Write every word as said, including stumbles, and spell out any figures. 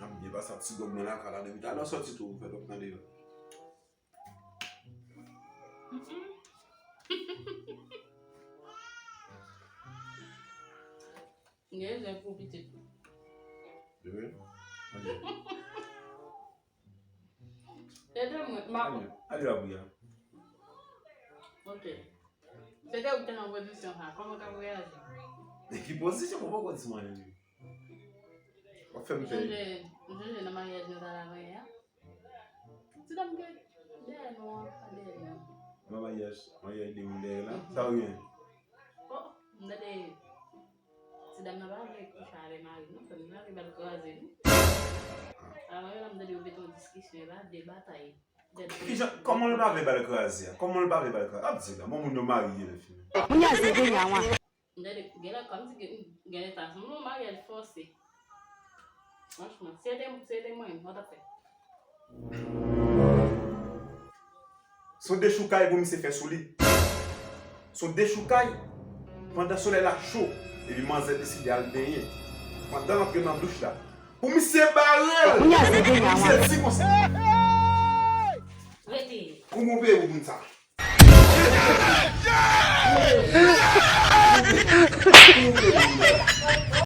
M byen pase ak ti gòg mwen lakay la, depi talè w sòti tou, ou fè lòt nan deyò. Gen zen pou pitit. Wi. Ede mwen, ma. Ale la bouya. Ok. Se te ou ki te nan pozisyon sa, kòman w t ap reyaji? Men ki pozisyon, mwen poko di mwen menm. W ap fè m pè. Sonje, sonje nan maryaj nou t al avanyè a? Ti dam ke dèyè nou an, pa dèyè nou. Nan maryaj, maryaj de moun dèyè la, sa w gen? Oh, m tande ti dam nan pa vle kouche avè mari l non, fè m mari bal kraze wi. Avanyè la m tande yo mete yon diskisyon epa de batay. Kijan, kòman l pa vle bal kraze a? Kòman l pa vle bal kraze? Ap di la, bon moun yo marye nan fim. Moun yo se denya wan. M tande genlè kòmsi gen genlè ta sanble yon maryaj fòse. Franchman, si se te si se te mwen, sa w t ap fè? Se yon dechoukay pou misye fè sou li. Se yon dechoukay. Pandan solèy la cho, epi manzè deside al benyen. Pandan l antre nan douch la, pou misye bare l, pou misye di konsa. Rete. Ou move ou moun sa.